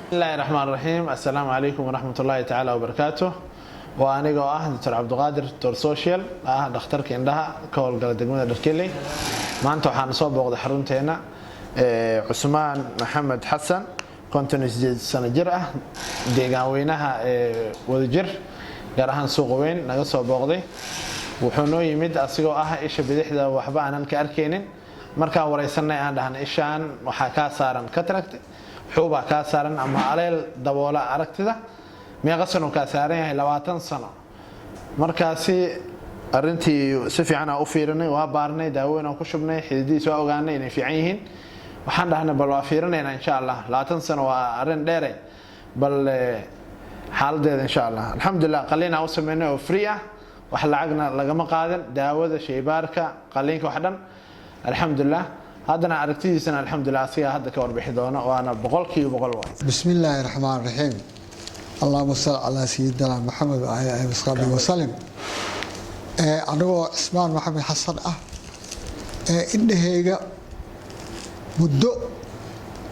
Bismillahi raxmaan raxiim. Assalaamu calaykum waraxmat ullaahi tacaala wabarakaatuh. Waa anigoo ah Doctor Cabdiqaadir, Doctor Social ah, dhakhtarka indhaha ka howlgala degmada Dharkeley. Maanta waxaan soo booqday xarunteena Cusmaan Maxamed Xasan, 58 sano jir ah, deegaan weynaha ee Wadajir, gaar ahaan Suuqa Weyn naga soo booqday. Wuxuu noo yimid asigoo ah isha bidixda waxba aanan ka arkaynin. Markaan wareysanay, aan dhahnay, "Ishaan waxaa kaa saaran cataract, xuubaa kaa saaran ama aleel daboola aragtida. Meeqa sano kaa saaran yahay?" 20 sano. Markaasi arintii si fiican aan u fiirinay, waa baarnay, daawooyin aan ku shubnay, xididihiis waa ogaanay inay fiican yihiin. Waxaan dhahnay, "Bal waa fiirinaynaa insha Allah, 20 sano waa arrin dheere, bal xaaladeeda insha Allah." Alxamdulilah, qaliin aan u sameynay oo free ah, wax lacagna lagama qaadan, daawada, shaybaarka, qaliinka, wax dhan, alxamdulilah. Haddana aragtidiisana, alxamdulilah, asigaa hadda ka warbixi doono, waana 100% waay. بسم الله الرحمن الرحيم، اللهم صل على سيدنا محمد وعلى آله وصحبه وسلم. Anigoo Cismaan Maxamed Xasan ah, indhahayga muddo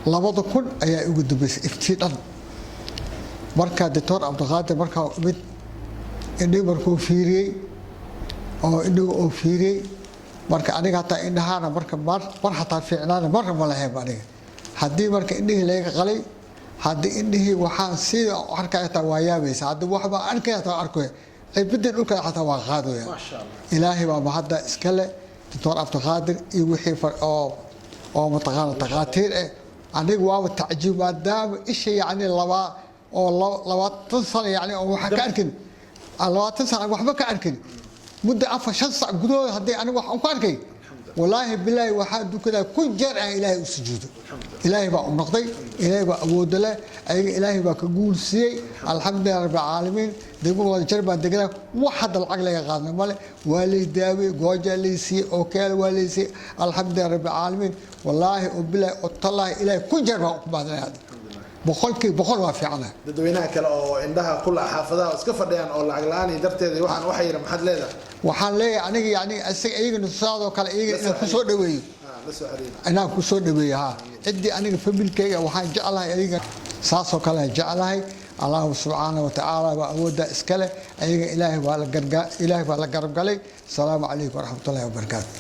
2000 ayaa igu dambeysay iftiin dhan. Marka Doctor Cabdiqaadir markaa mid indhihi markuu fiiriyey oo indhigu oo fiiriyey, marka aniga hataa indhahaana marka mar mar hataa fiicnaana marna ma lahayn aniga. Haddii marka indhihii laga qalay, haddii indhihii waxaan sida arkaya hataa waa yaabaysa. Haddii waxbaa arkaya hataa arkaya, cirbidii dhulka xataa waa qaadaya. Ilaahay baa mahadda iskale, Doctor Cabdiqaadir iyo wixii oo mataqaana takhaatiir eh. Aniga waaba tacjiib, maadaama isha yacni laba oo 20 sano yacni oo waxaan ka arkin, 20 sano waxba ka arkin, muddo 4-5 sac gudahooda haddii aniga wax aan ku arkay, walaahi bilaahi, waxaa dukadaa kun jeer aan Ilaahay u sujuudo. Ilaahay baa u noqday, Ilaahay baa awooda leh, ayaga Ilaahay baa ka guulsiiyey. Alxamdulilah rabbi caalamiin. Degmada Wadajir baan deganaa. Wax hadda lacag laga qaadna male. Waa lay daawey, goojaa lay siiyey, okeel waa lay siiyey. Alxamdulilah rabbi caalamiin. Walaahi oo bilaahi oo tallaahi, Ilaahay kun jeer baan ku mahadinaya. Hadda 100% waa fiicanahay. Dadweynaha kale oo indhaha kula xaafadaha iska fadhiyaan oo lacag la-aan iyo darteeda waxaan waxa yidhi, maxaad leedahay? Waxaan leeyahay aniga yani isaga iyagana sidaadoo kale iyaga inaan kusoo dhaweeyo. La soo xiriir. Inaan kusoo dhaweeyo, ha. Ciddii aniga familkeyga waxaan jeclahay ayaga saasoo kale aan jeclahay. Allahu subxaana wa tacaala baa awooddaa iskale. Ayaga Ilaahay baa la garab galay. Asalaamu calaykum waraxmatullahi wabarakaatu.